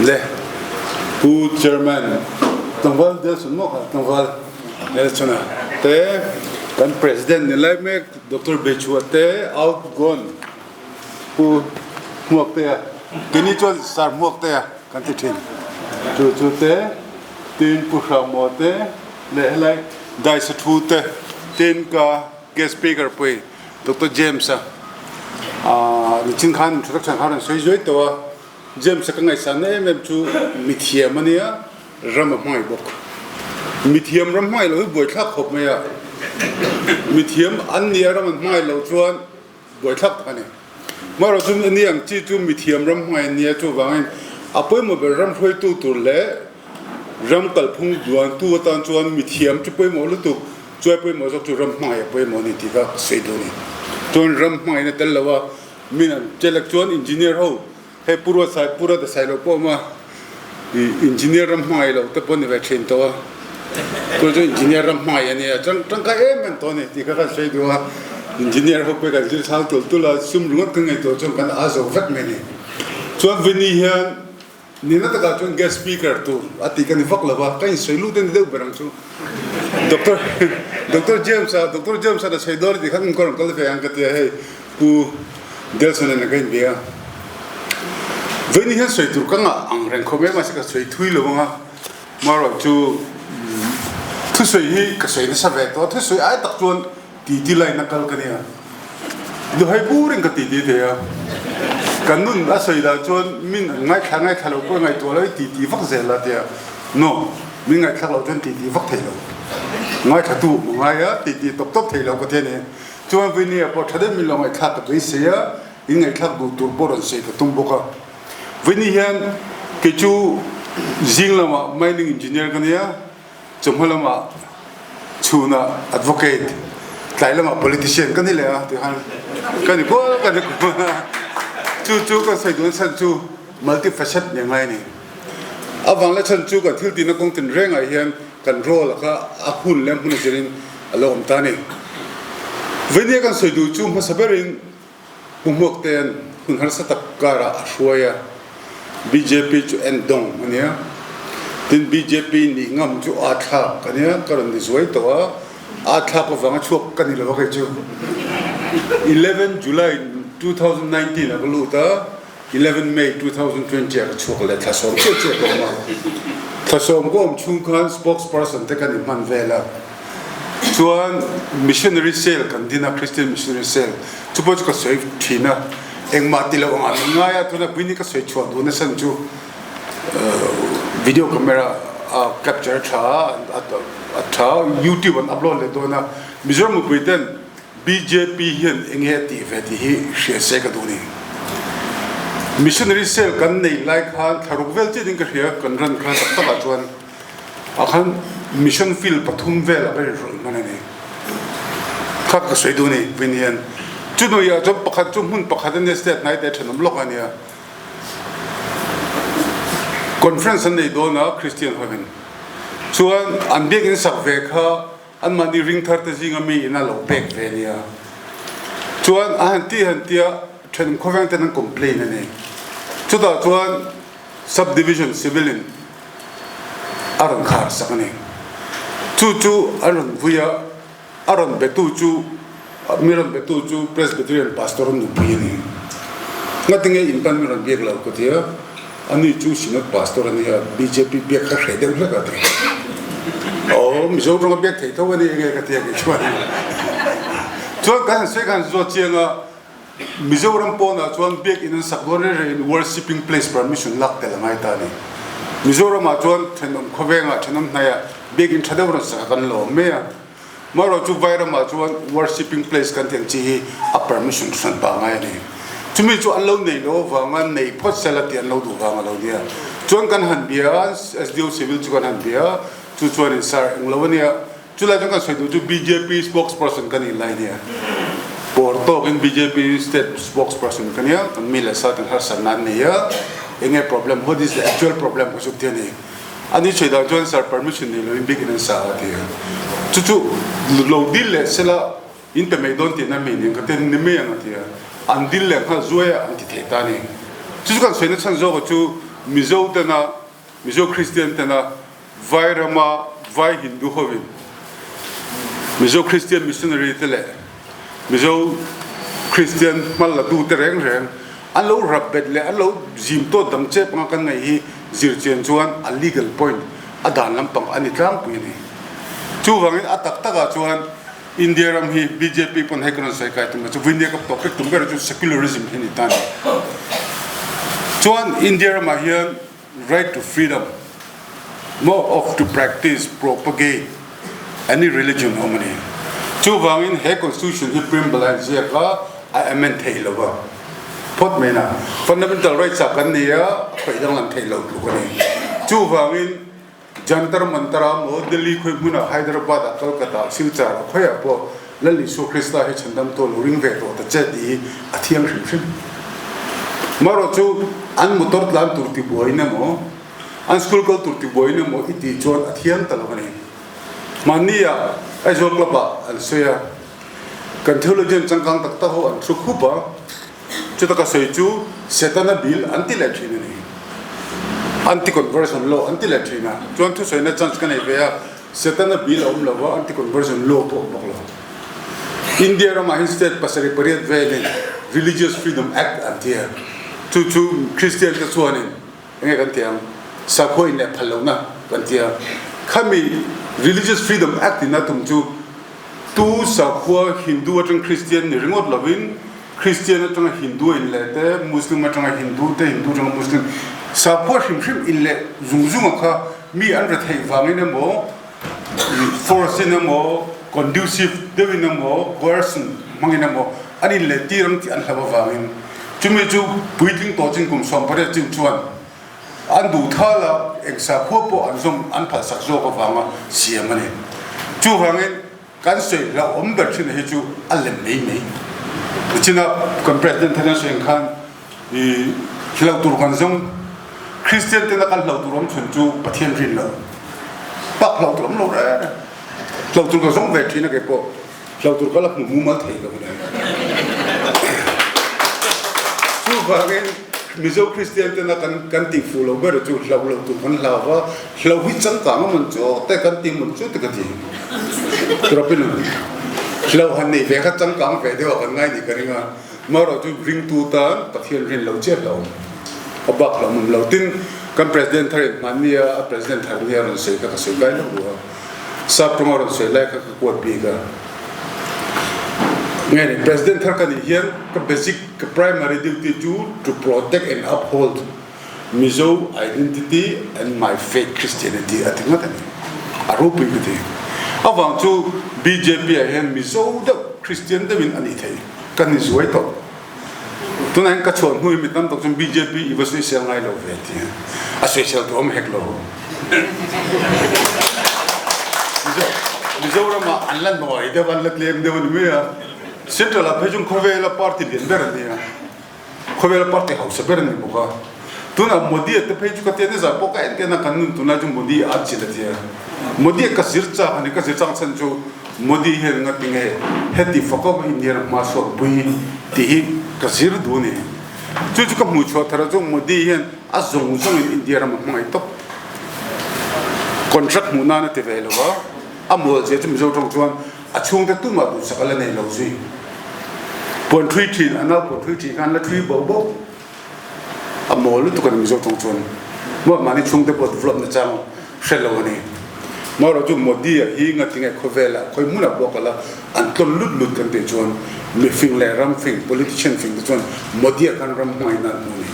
Le Pu Chairman tlangval Delson maw kha tlangval Nelson a te kan President ni lai mek Doctor Bechua te outgone Pu Hmuaktea keini chuan Sir Hmuaktea kan ti thin chu chu te tin Pu Hrangmaw te leh helai Daisathu te tin ka guest speaker pui Doctor James a nichin khan introduction kha rawn sawi zuai tawh a, James a ka ngaihsan na em em chu mithiam a nia, ram a hmangaih bawk. Mithiam ram hmangaih loh hi buaithlak khawp mai a, mithiam an nia ram an hmangaih loh chuan buaithlak tak a ni. Marawh chu ani ang chi chu mithiam ram hmangaih an nia chuvangin a pawimawh ber ram hruaitu tur leh ram kalphung duantu atan chuan mithiam chu pawimawh lutuk. Chuai pawimawh zawk chu ram hmangaih a pawimawh a ni tih kha ka sawi duh a ni. Chuan ram hmangaihna tel lo a min an chelek chuan engineer ho hei Pu Ruatsai Pu Ruatasai lo pawh a awm a, ih engineer ram hmangaih lo te pawh a ni ve thin tawh a, chuan chu engineer ram hmangaih a nia chuan tangkai em em tawh a ni tih kha kan sawi duh a, engineer ho pawh kan zir chhang tul tul a, sum ringawt kan ngaihtuah chuan kan a zo vek mai a ni. Chuan Vini hian Nihna takah chuan guest speaker tur a tih ka ni vak lo va, ka insawi lut a ni deuh ber ang chu. Doctor Doctor James a, Doctor James a na sawi dawn a tih khan um ka rawn kal ve ang ka ti a, hei Pu Delson nen ka inbia a. Vawiin hian sawi tur ka ngah ang reng khawp mai mahse ka sawi thui lo ang a, marawh chu thusawi hi ka sawi nasa ve tawh a, thusawi ai tak chuan Titi line a kal ka nia. Duhai burin ka titi thei a. Ka nun a sawi dan chuan min an ngaithla ngaithla lo pawh ngaihtuah lo i titi vak zel a tia. No, min ngaihthlak loh chuan titi vak thei lo. Ngaithla tu awm a ngai a, titi tawp tawp thei lo ka ti a ni. Chuan Vainia pawh tha deuh min lo ngaihthlak ka beisei a, in ngaihthlak duh tur pawh rawn sawi ka tum bawk a. Vaini hian kei chu zing lamah mining engineer ka nia. Chawhma lamah chhunah advocate, tlai lamah politician ka ni leh a tih khan ka ni kual ka ni kual a, chu chu kan sawi duhna chhan chu multi facet ni angai a ni. A vang leh chhan chu kan thil tihna kawng tin rengah hian kan role kha a hun leh a hmun a zirin a lo awm ta a ni. Veinia kan sawi duh chu hmasa berin Pu Hmuaktea'n hun harsa tak karah a hruai a, bjp chu en dawng a nia. Tin, bjp nih ngam chu aa thlak a nia, ka rawn ni zuai tawh a, aa thlak avanga chhuak ka ni lo a kei chu. 11 July 2019 ah ka lut a, 11 May 2020 ah ka chhuak leh thla sawm chiah chiah ka awm a. Thla sawm ka awm chhung khan spokesperson te kan inhman vel a. Chuan missionary cell kan din a, Christian missionary cell chu pawh chu ka sawi thin a, engmah ti loh angah min ngai a, tuna Gwynne ka sawi chhuah duhna chhan chu video camera a capture tha a, a tha YouTube an upload leh dawn a, Mizoram mipui ten bjp hian enge a tih ve tih hi hria se ka duh ni. Missionary cell kan nei lai khan thlaruk vel chiah in ka hria kan run khan tak takah chuan. Ah khan mission field pathum velah ka inhrawlh hman a ni. Kha ka sawi duh a ni Vin hian. Chunuiah chuan pakhat chu hmun pakhat a nia state hnai te thenawm lawk a nia. Conference an nei dawn a Christian hovin. Chuan an biakin sak ve kha anmahni ringthar te zinga mi in a lo pek ve a nia. Chuan a han ti han tia thenawm khawveng ten an complain a ni. Chutah chuan Sub Division Civil in a rawn khar sak a ni. Chu chu an rawn vui a, a rawn betu chu, mi rawn betu chu Presbyterian Pastor nupui a ni. Ngatinge in tan mi rawn biak lo ka ti a, ani chu Synod Pastor a nia, bjp biak kha hreh deuh hlek a ti. Aw, Mizo tawnga biak theih tho a ni enge ka ti a kei chuan. Chuan kan han sawi khan zawt chiang a, Mizoram pawnah chuan biakinn an sak dawn reng rengin worshipping place permission lak tel a ngai ta a ni. Mizoramah chuan thenawm khawvengah thenawm hnaiah biakinn tha deuh rawn sak a kan lo awm mai a. Marawh chu Vairamah chuan worshipping place kan tih ang chi hi a permission hran pah ngai a ni. Chumi chu an lo nei lo avanga nei phawt sela tih an lo duh vang a lo nia. Chuan kan han bia a, SDO Civil chu kan han bia a, chu chuanin sir englo a nia, Chulai chuan kan sawi duh chu bjp spokesperson ka nih lai nia. Pawr tawkin bjp state spokesperson ka nia, kan mi leh sa ten harsatna an nei a, enge problem, what is the actual problem ka zuk ti a ni. Ani sawi dan chuan sir permission nei loin bikin an sa a ti a. Chu chu lo dil leh sela in pe mai dawn tihna mi nen ka ti a, ni mai ang a ti a. An dil leh nghal zuai a an ti thei ta a ni. Chu chu kan sawi na chhan zawk chu. Mizo tena, Mizo Kristian tena Vai rama Vai Hindu hovin Mizo Kristian missionary te leh Mizo Kristian hmal la tu te reng reng an lo rap bet leh an lo zim tawt dang chep anga kan ngaih hi zir chian chuan a legal point a dan lampang a ni tlangpui a ni. Chuvangin a tak takah chuan India ram hi bjp pawn hei ka rawn sawi kai tum a chu India ka topic tum ber chu secularism hi ni ta a ni. Chuan India ramah hian right to freedom maw of to practice, propagate any religion awm a ni. Chuvangin he constitution hi preamble a inziak a, a amend theih lo va phawt mai na. Fundamental rights ah kan nei a, a khawih danglam theih loh tluk a ni. Chuvangin Jantar Mantar ah maw Delhi khawi hmunah Hyderabad ah Calcutta ah Silchar ah khawiah pawh Lal Isua Krista hi chhandam tawh lo ring ve tawh ta che tih hi a thiang hrim hrim. Marawh chu an motor tlan tur ti buaiin emaw, an school kal tur ti buaiin emaw i tih chuan a thiang ta lo a ni. Mahni ah Aizawl Club ah an sawi a, kan theologian changkang tak tak ho an thu khup a, Chuta ka sawi chu Setana bill an ti leh thin a ni. Anti-conversion law an ti leh thin a. Chuan thusawina chance ka nei ve a, Setana bill a awm lo va, anti-conversion law pawh a awm bawk lo. India ramah hian state 78 velin Religious Freedom Act an ti a. Chu chu Christian te chuanin enge kan ti ang, sakhua in leh phal lohna kan ti a. Khami Religious Freedom Act in a tum chu tu sakhua Hindu atang Christian ni ringawt lovin, Christian atanga Hindu a inleh te, Muslim atanga Hindu te, Hindu atanga Muslim sakhua hrim hrim inleh zung zung a kha mi an retheih vangin emaw, force in emaw, conducive deuhin emaw, coercion hmangin emaw an inleh tir ang tih an hlauh avangin chumi chu puitling tawh chin kum 18 chin chuan an duh thal a, eng sakhua pawh an zawm an phalsak zawk avanga siam a ni. Chuvangin. Kan sawi hlauhawm ber thin hi chu a lem mai mai. Nichina kan President thar hian sawi ang khan i hlauh tur kan zawng Christian tena kan hlauh tur awm chhun chu Pathian rin lo pak hlauh tur awm lo reng reng. Hlauh tur ka zawng ve thin a keipawh hlauh tur ka la hmu mumal thei lo nen. Chuvangin Mizo Christian tena kan kan tih fuh lo ber chu hlauh loh tur kan hlau va, hlauh hi changkang a mawn chu te kan ti mawn chu te ka ti. Tropin hlauh han nei ve kha changkang ve deuh ah kan ngai nih ka ring a, marawh chu ringtu tan Pathian rin lo chiah hlauh a bak hlauh awm lo. Tin, kan President thar in hmanni a, a President thar nia rawn sawi kha ka sawi kai lo duh a, sap tawnga rawn sawi lai kha ka kuat bik a. Nge ni, President thar ka nih hian ka basic, ka primary duty chu to protect and uphold Mizo identity and my faith Christianity a ti ngawt a ni. A ropui ka ti. Avang chu bjp ah hian Mizo deuh Christian deuhin a nih theih ka ni zuai tawh. Tunah hian ka chhuah hnu hi mi tam tak chuan bjp i va sawisel ngai lo ve ti a sawisel tur awm hek lo. Mizoramah an la nawi deuh a, an la tlem deuh a ni mai a. Central ah phei chuan khawvela party lian ber a ni a. Khawvela party hausa ber a ni bawk a. Tunah Modi-a te phei chu ka tia nizan pawh ka en tena kan nun tunlai chu Modi a chil a tia. Modi-a ka zir chak a ni, ka zir chak chhan chu Modi hian nga tinge heti fak a India ram hma suak pui tih hi ka zir duh a ni. Chu chu ka hmuh chhuah thar a chu Modi hian a zawng zawngin India ram a hmangaih tawp. Contract hmuh nan a ti ve lo a, a mual zia chu Mizo tawng chuan A chhungte tumah duhsak a la nei lo zui. Puan thui thin, a nau puan thui thin khan la thui boh boh. A mawl lutuk a ni Mizo tawng chuan. Maw mahni chhungte pawh develop na chang hre lo a ni. Marawh chu Modi-a hi ngatinge khawvelah khawi hmunah pawh kal a, an tlawn lut lut kan tih chuan mifing leh ram fing, politician fing te chuan Modi-a khan ram hmangaihna an hmu a ni.